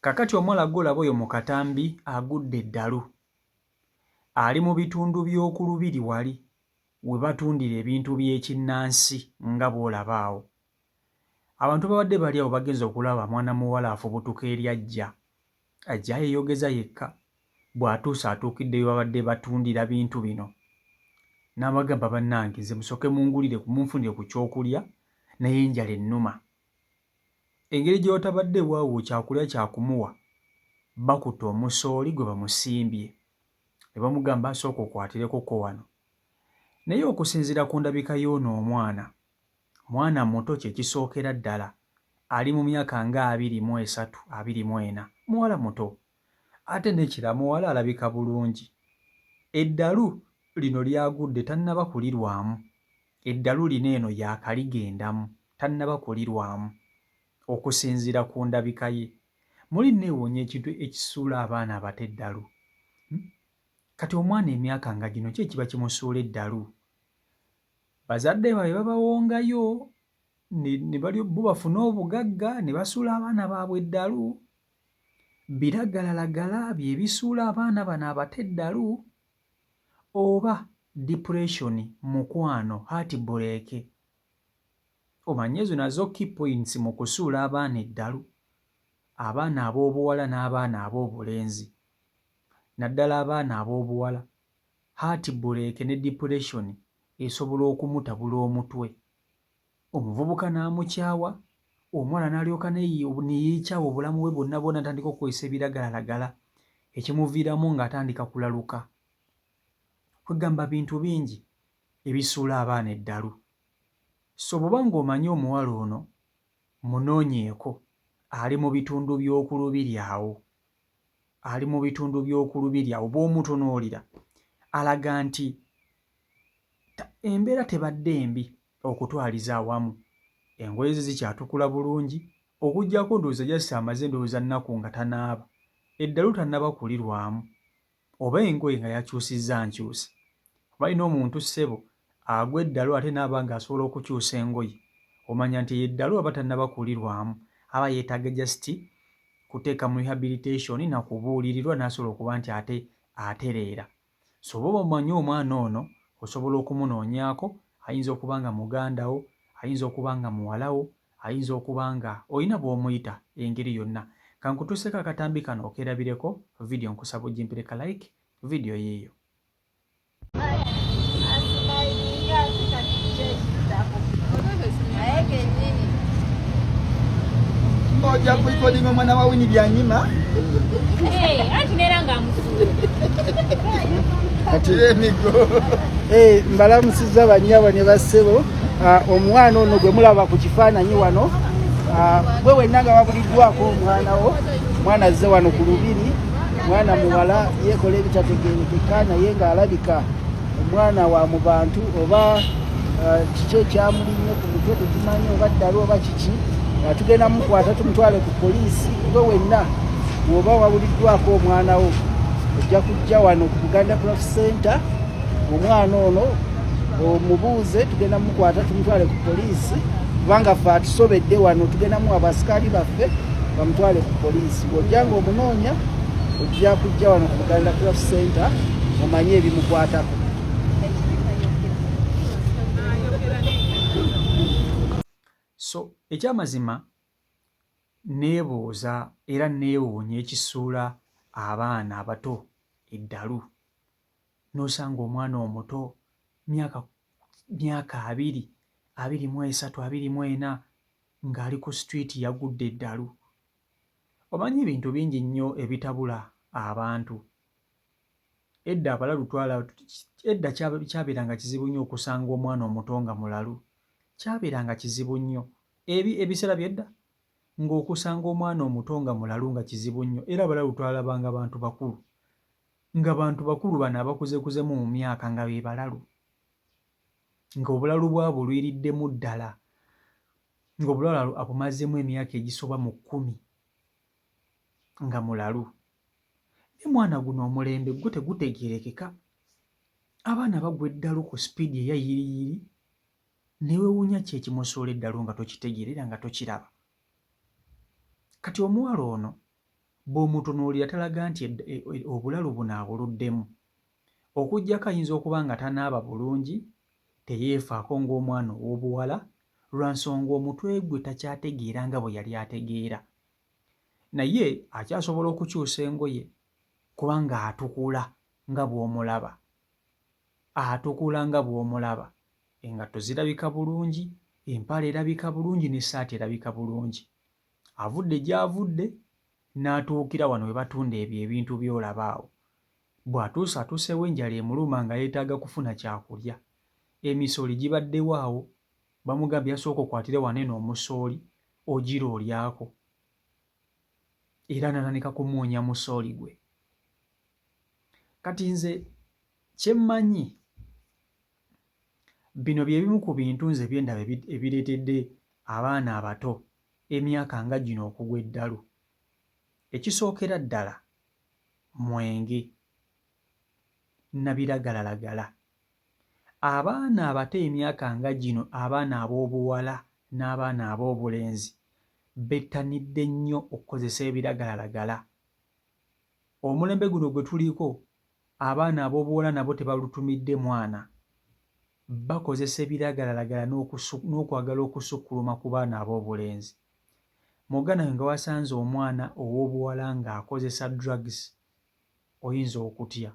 Kakati omuwala gw'olaba oyo mu katambi agudde eddalu. Ali mu bitundu by'oku Lubiri wali we batundira ebintu by'ekinnansi nga bw'olaba awo. Abantu babadde bali awo bagenze okulaba mwana muwala afubutuka eri ajja. Ajja yeeyogeza yekka. Bw'atuuse atuukidde we babadde batundira bintu bino n'abagamba bannange nze musooke mungulire munfunire ku kyokulya naye enjala ennuma. Engeri gye watabadde waawo kyakulya kya kumuwa, bakutte omusooli gwe bamusimbye ne bamugamba sooka okwatireko ko wano. Naye okusinziira ku ndabika y'ono omwana, mwana muto kye kisookera ddala, ali mu myaka nga 23, 24, muwala muto. Ate n'ekirala muwala alabika bulungi. Eddalu lino ly'agudde tannaba kulirwamu. Eddalu lino eno yaakaligendamu, tannaba kulirwamu okusinziira ku ndabika ye. Muli nneewuunya ekintu ekisuula abaana abato eddalu. Hmm? Kati omwana emyaka nga gino ki ekiba kimusuula eddalu? Bazadde baabwe babawongayo ne bo bafune obugagga ne basuula abaana baabwe eddalu. Biragalalagala bye bisuula abaana bano abato eddalu oba depression, mukwano, heartbreak. Omanyi ezo nazo key points mu kusuula abaana eddalu. Abaana ab'obuwala n'abaana ab'obulenzi naddala abaana ab'obuwala heartbreak ne depression esobola okumutabula omutwe. Omuvubuka n'amukyawa, omuwala n'alyoka ne yeekyawa obulamu bwe bwonna bwonna n'atandika okukozesa ebiragalalagala ekimuviiramu ng'atandika kulaluka. Kwegamba bintu bingi ebisuula abaana eddalu. So bw'oba ng'omanyi omuwala ono munoonyeeko ali mu bitundu by'oku Lubiri awo. Ali mu bitundu by'oku Lubiri awo bw'omutunuulira alaga nti embeera tebadde mbi okutwaliza awamu. Engoye ze zikyatukula bulungi okuggyako ndowooza just amaze ndowooza nnaku nga tanaaba. Eddalu tannaba kulirwamu. Oba engoye nga yakyusizza nkyuse. Omanyi n'omuntu ssebo agwa eddalu ate n'aba ng'asobola okukyusa engoye, omanya nti eryo eddalu aba tannaba kulirwamu, aba yeetaaga just kuteeka mu rehabilitation na kubuulirirwa n'asobola okuba nti ate atereera. So bw'oba omanyi omwana ono osobola okumunoonyaako, ayinza okuba nga muganda wo, ayinza okuba nga muwala wo, ayinza okuba nga olina bw'omuyita engeri yonna. Kankutuuseeko akatambi kano okeerabireko, vidiyo nkusaba ogimpire ka like, vidiyo yiiyo. Ojja kuikodinga omwana wa Winnie Byanyima. Anti neera nga amusuula. Kati emigo. Eh, mbalamusizza bannyabo ne bassebo. Ah, omwana ono gwe mulaba ku kifaananyi wano ah, gwe wenna nga wabuliddwako omwana wo omwana azze wano ku lubiri mwana muwala yeekola ebitategeerekeka naye ng'alabika omwana wa mu bantu oba ah, kiki ekyamulinnye ku mutwe tetumanyi oba ddalu oba kiki tugenda mukwata tumutwale ku poliisi gwe wenna bw'oba wabuliddwako omwana wo ojja kujja wano ku Buganda Craft Center omwana ono omubuuze tugenda mukwata tumutwale ku poliisi kubanga ffe atusobedde wano tugenda muwa abasikaali baffe bamutwale ku poliisi bw'ojja nga omunoonya ojja kujja wano ku Buganda Craft Center omanye ebimukwatako. So ekyamazima neebuuza era neewuunya ekisuula abaana abato eddalu. N'osanga omwana omuto myaka myaka abiri, 23, 24 ng'ali ku street yagudde eddalu. Omanyi ebintu bingi nnyo ebitabula abantu. Edda abalalu twala edda kyabeeranga kizibu nnyo okusanga omwana omuto nga mulalu. Kyabeeranga kizibu nnyo. Ebi ebiseera by'edda ng'okusanga omwana omuto nga mulalu nga kizibu nnyo era abalalu twalabanga bantu bakulu. Nga bantu bakulu bano abakuzekuzemu mu myaka nga be balalu. Nga obulalu bwabulwiriddemu ddala. Nga obulalu abumazeemu emyaka egisoba mu kkumi nga mulalu. Naye mwana guno omulembe gwo tegutegeerekeka. Abaana bagwa eddalu ku sipiidi eya yiriyiri ne weewuunya ki ekimusuula eddalu nga tokitegeera era nga tokiraba. Kati omuwala ono Bw'omutunuulira talaga nti obulalu buno abuluddemu. Okuggyako ayinza okuba nga tanaaba bulungi, teyeefaako ng'omwana ow'obuwala, lwa nsonga omutwe gwe takyategeera nga bwe yali ategeera. Naye akyasobola okukyusa engoye kubanga atukula nga bw'omulaba. Atukula nga bw'omulaba. Engatto zirabika bulungi, empale erabika bulungi n'essaati erabika bulungi. Avudde gy'avudde n'atuukira wano we batunda ebyo ebintu by'olaba awo. Bw'atuuse atuuseewo enjala emuluma nga yeetaaga kufuna kyakulya. Emisooli gibaddewo awo, bamugambye yasooka okwatire wano eno omusooli ogira olyako. Era n'atandika kumoonya musooli gwe. Kati nze kye mmanyi bino bye bimu ku bintu nze bye ndaba ebireetedde abaana abato emyaka nga gino okugwa eddalu. Ekisookera ddala mwenge na biragalalagala. Abaana abato emyaka nga gino abaana ab'obuwala n'abaana ab'obulenzi bettanidde nnyo okukozesa ebiragalalagala. Omulembe guno gwe tuliko abaana ab'obuwala nabo tebalutumidde mwana. Bakozesa ebiragalalagala n'okwagala okusukkuluma ku baana ab'obulenzi. Muganda wange nga wasanze omwana ow'obuwala ng'akozesa drugs oyinza okutya.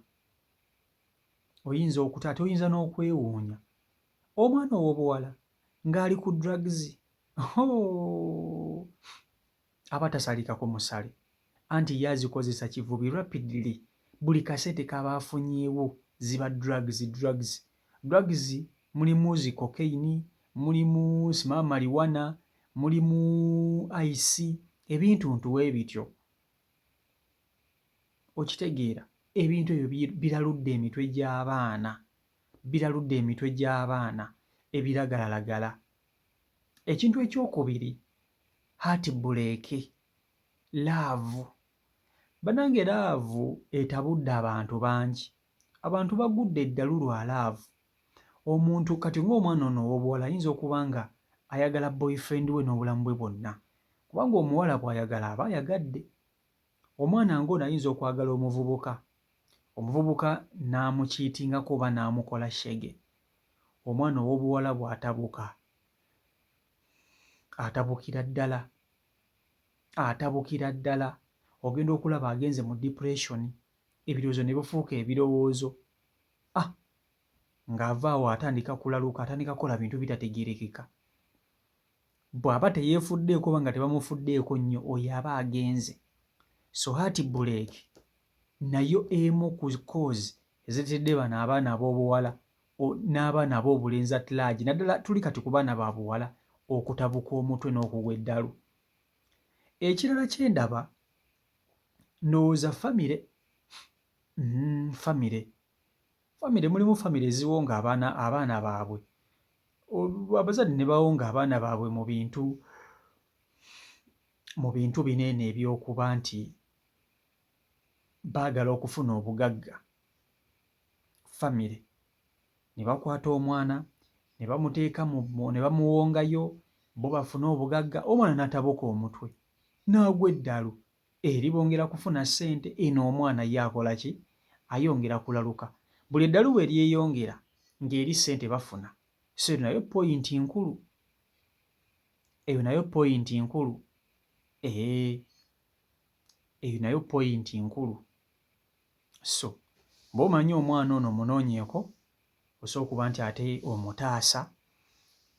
Oyinza okutya ate oyinza n'okwewuunya. Omwana ow'obuwala ng'ali ku drugs? Hoo! Aba tasalikako musale anti ye azikozesa kivubi rapidly buli kasente kaba afunyewo ziba drugs drugs drugs mulimu zi cocaine mulimu sma marijuana mulimu ice ebintuntu webityo okitegeera ebintu ebyo biraludde emitwe gy'abaana biraludde emitwe gy'abaana ebiragalalagala ekintu ekyokubiri Heart buleeke. Laavu. Banange laavu etabudde abantu bangi. Abantu bagudde eddalu lwa laavu. Omuntu kati ng'omwana ono ow'obuwala ayinza okuba nga ayagala boyfriend we n'obulamu bwe bwonna. Kubanga omuwala bw'ayagala aba ayagadde. Omwana ng'ono ayinza okwagala omuvubuka, omuvubuka n'amukiitingako oba n'amukola shege. Omwana ow'obuwala bw'atabuka atabukira ddala atabukira ddala ogenda okulaba agenze mu depression ebirowoozo ne bifuuka ebirowoozo ah ng'ava awo atandika kulaluka atandika kukola bintu bitategeerekeka bw'aba teyeefuddeeko oba nga tebamufuddeeko nnyo oyo aba agenze so heart break nayo emu ku cause eziretedde bano abaana ab'obuwala n'abaana ab'obulenzi at large naddala tuli kati ku baana ba buwala okutabuka omutwe n'okugwa eddalu. Ekirala kye ndaba ndowooza famire mm, famire famire mulimu famire eziwonga abaana abaana baabwe abazadde ne bawonga abaana baabwe mu bintu mu bintu bino eno eby'okuba nti baagala okufuna obugagga famire ne bakwata omwana ne bamuteeka mu ne bamuwongayo bo bafune obugagga omwana n'atabuka omutwe n'agwa eddalu eri bongera kufuna ssente eno omwana ye akola ki ayongera kulaluka buli eddalu bwe lyeyongera ng'eri ssente bafuna so eyo nayo poyinti nkulu eyo nayo poyinti nkulu ee eyo nayo poyinti nkulu. So bwoba omanyi omwana ono omunoonyeeko osobola okuba nti ate omutaasa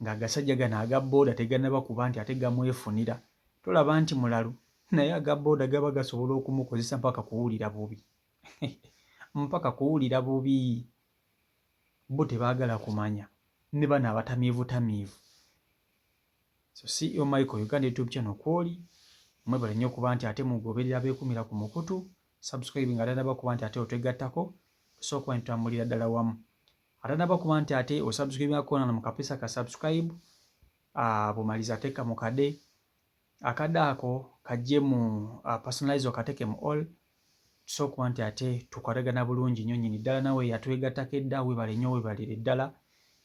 ng'agasajja gano aga bbooda tegannaba kuba nti ate gamwefunira. Tolaba nti mulalu naye aga bbooda gaba gasobola okumukozesa mpaka kuwulira bubi mpaka kuwulira bubi. Bo tebaagala kumanya ne bano abatamiivutamiivu. So CEO Michael Uganda YouTube channel kwoli mwebale nnyo okuba nti ate mugoberera abeekumira ku mukutu subscribe nga atanaba kuba nti ate otwegattako osobola okuba nti tutambulira ddala wamu atanaba kuba nti ate osubscribe kona mu kapesa ka subscribe ah, bwomaliza teeka mu kade akade ako kajje mu uh, personalize okateke mu all tusobola okuba nti ate tukwatagana bulungi nnyo nnyini ddala nawe yatwegattako edda webale nnyo webalire ddala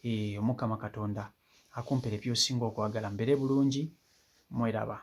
eh, omukama katonda akumpere byosinga okwagala mbere bulungi mweraba.